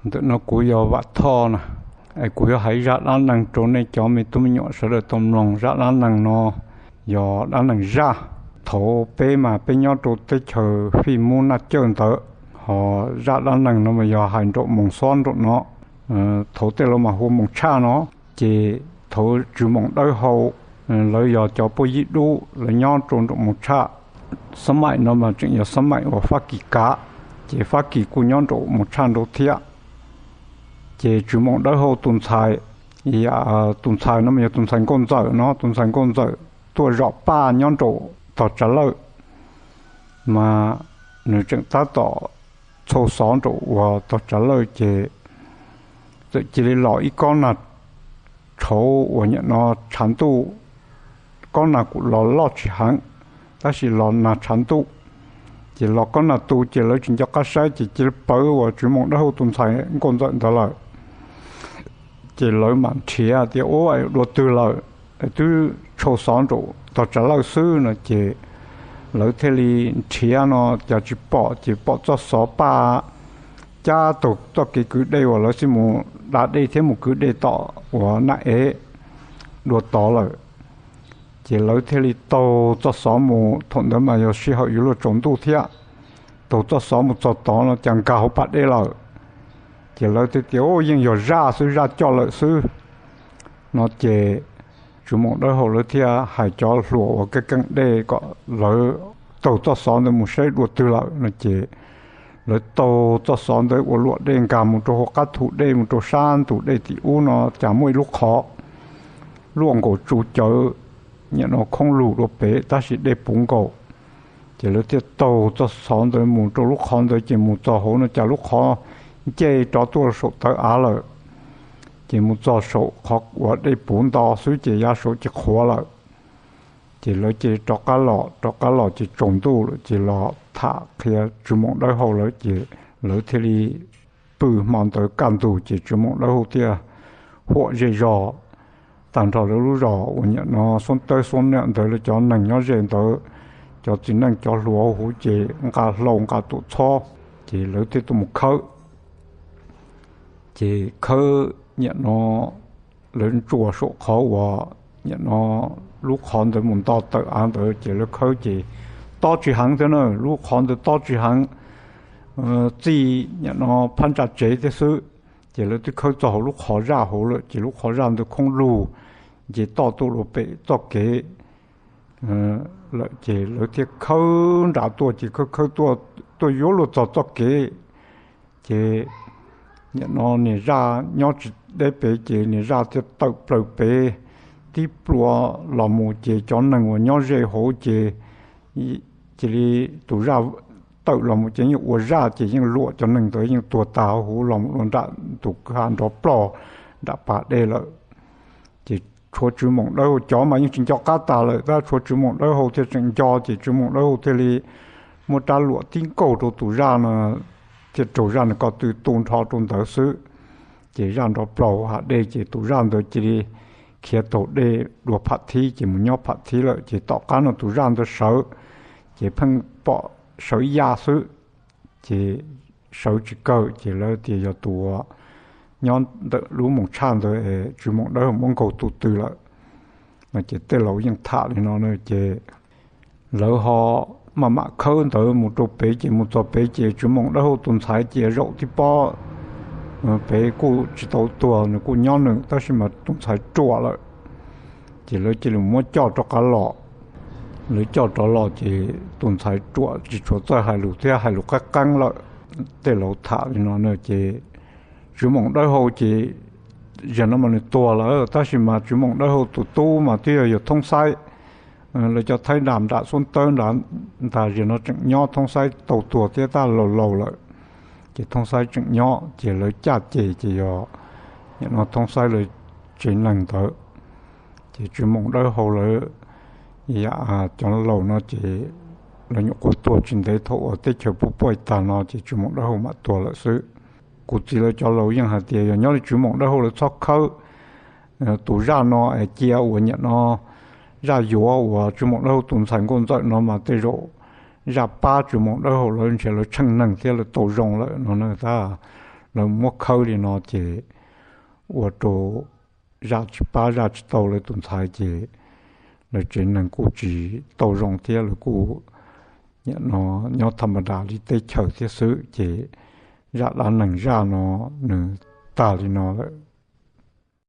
Ntawm no kuv yog Vam Thoj na, es kuv yuav hais zaj dab neeg rau nej cov me tub me nyuam sawv daws tau mloog. Zaj dab neeg no yog dab neeg zaj. Thaum peb mas peb nyob rau teb chaws fij mub naj cawj ntawd, ho zaj dab neeg no mas yog hais nraum moos xob nraum no, thaum tej laus mas hu moos tshaj no. Ces thaum Tswv Moos Dawb Hau, lawv yog cov puj yij dub, lawv nyob rau nraum moos tshaj. Xab maim no mas tseem yog xab maim uas Fab Kis kav, ces Fab Kis kuj nyob nraum moos tshaj nraud thiab. Ces Tswv Moos Dawb Hau tus ntxhais, tus ntxhais no mas yog tus ntxhais Nkauj Ntxawm no, tus ntxhais Nkauj Ntxawm tuaj zom paj nyob nraum tog tsav lawj, mas nws tseem tab tom txhau xov nraum uas tog tsav lawj ces txawm cia li los ib kob nag tshauv uas nyam no tshav ntuj, kob nag kuj los loj tsis heev, tab sis los nag tshav ntuj. Ces los kob nag tu ces lawv tsis nco qab saib ces cia li pawv uas Tswv Moos Dawb Hau tus ntxhais Nkauj Ntxawm ntawd lawm. Ces lawv mam nrhiav tias ua dua twg lawm, twb tshau xov nraum tog tsav lawj xwb no ces lawv thiaj li nrhiav no cas tsis pom, ces pom txoj xov paj cab taug txoj kev kwv dej uas lawv xij mus da dej thiab mus kwv dej tom uas naj ev dua tod lawm. Ces lawv thiaj li taug txoj xov mus, thaum ntawd mas yog sij hawm yuav luag tsaus ntuj thiab, taug txoj xov mus txog tod no cas nkag hauv pas dej lawm. Ces lawv thiaj tias yeej yog zaj xwb, zaj coj lawm xwb no ces Tswv Moos Dawb Hau lawv thiaj hais cov hluas uas keej keej dej kom lawv taug txoj xov ntawd mus saib dua twg lawm no ces lawv taug txoj xov ntawd ua luam dej nkag mus rau hauv qab thu dej mus rau sab ntug dej tim ub no cas muaj ib lub qhov luaj nkaus tsu cawv, nyam no khoob lug dua pem tab sis dej puv nkaus. Ces lawv thiaj taug txoj xov ntawd mus rau lub qhov ntawd ces mus txog hauv no cas lub qhov nce rov tuaj saum tawv av lawm. Ces mus txog saum qhov uas dej puv nto xwb ces yav saud ces qhuav lawm. Ces lawv cia li rov qab los, rov qab los ces tsaus ntuj lawm ces los tham qhia Tswv Moos Dawb Hau lawv ces lawv thiaj li pw hmo ntawd kaj ntug ces Tswv Moos Dawb Hau thiaj huam zej zog tag nrho lawv lub zos uas nyam no xub tawb xub nam ntawd lawv cov neeg nyob ze ntawd, cov txiv neej cov hluas huv ces nqa hlau nqa tuam txhob, ces lawv thiaj tuaj mus khawb. Ces khawb nyam no lawv ntsuas saum qhov uas nyam no lub qhov ntawd mus nto tawm av ntawd ces lawv khawb ces tob tsis heev thiab na, lub qhov ntawd tob tsis heev, txij nyam no phab ntsa tsev thiab xwb. Ces lawv twb khawb txog hauv lub qhov zaj hauv lawm ces lub qhov zaj ntawd khoob lug nce toj tuaj dua pem txoj kev lawm ces lawv thiaj khawb nrad tuaj ces khawb khawb tuaj, tuaj yuav luag txog txoj kev ces nyam no niam zaj nyob tsis deb pem ces niam zaj thiaj tawm plaws pem tib plua los mus ces cov neeg uas nyob ze hauv ces cia li tus zaj tawm los mus ces yeej ua zaj ces yeej luam cov neeg ntawd yeej tuag tas huv los mus nram tus kwj ha nrov plog nram pas dej lawm. Ces tshuav Tswv Moos Dawb Hau cov mas yeej tsis nco qab tas lawm tab tshuav Tswv Moos Dawb Hau thiaj tseem nco ces Tswv Moos Dawb Hau thiaj li muab rab luam tib nkaug rau tus zaj no thiaj raug zaj no ko tw tu nrho rau ntawd xwb. Ces zaj nrov plaug ha dej ces tus zaj ntawd cia li khiav taug dej dua pham thib ces mus nyob pham thib lawm ces tom qab no tus zaj ntawd sawv ces pheej pom sawv yaj xwb ces sawv tsis kawg ces lawv tias yog tus uas nyob ntawm lub moos tshaj ntawd es Tswv Moos Dawb Hau muab nkaug tu tw lawm no ces tej laus yeej tham li no na ces lawv ho maj mam khawb ntawd mus rau pem ces mus txog pem ces Tswv Moos Dawb Hau tus ntxhais ces zaum tib pob pem kuj tsis tau tuag, nws kuj nyob nws tab sis mas tus ntxhais ruam lawm. Ces lawv cia li muab coj rov qab los. Lawv coj rov los ces tus ntxhais ruam tsis tshua txawj hais lus thiab hais lus qab qeeb lawm. Tej laus tham li no na ces Tswv Moos Dawb Hau ces zaum no mas nws tuag lawm tab sis mas Tswv Moos Dawb Hau tus tub mas twb yog yog Thoob Xaib, lawv cov Thaib nram nram xub tawb nrad ntag, zaum no tseem nyob, Thoob Xaib tau tuag thiab tab laus laus lawm. Ces Thoob Xaib tseem nyob ces lawv caj ces ces yog nim no Thoob Xaib lawv tsev neeg ntawd. Ces Tswv Moos Dawb Hau lawv, cov laus no ces lawv nyuam qhuav tuag tsis ntev thaum uas teb chaws puj puaj tag no ces Tswv Moos Dawb Hau mam tuag lawm xwb. Kuv txiv lawv cov laus yeej hais tias yog nyob li Tswv Moos Dawb Hau lawv txhob khawb tus zaj no es cia uas nim no zaj yuav uas Tswv Moos Dawb Hau tus ntxhais Nkauj Ntxawm no mas tej zaum zaj pab Tswv Moos Dawb Hau lawv ntshe lawv tsheej neeg thiab lawv tau zoo lawm no na tab lawv muab khawb li no ces ua rau zaj tsis pab zaj tsis tau lawv tus ntxhais ces lawv tsev neeg kuj tsis tau zoo thiab lawv kuj nyob thas mas das li teb chaws thiab xwb ces zaj dab neeg zaj no nws tag li no lawm.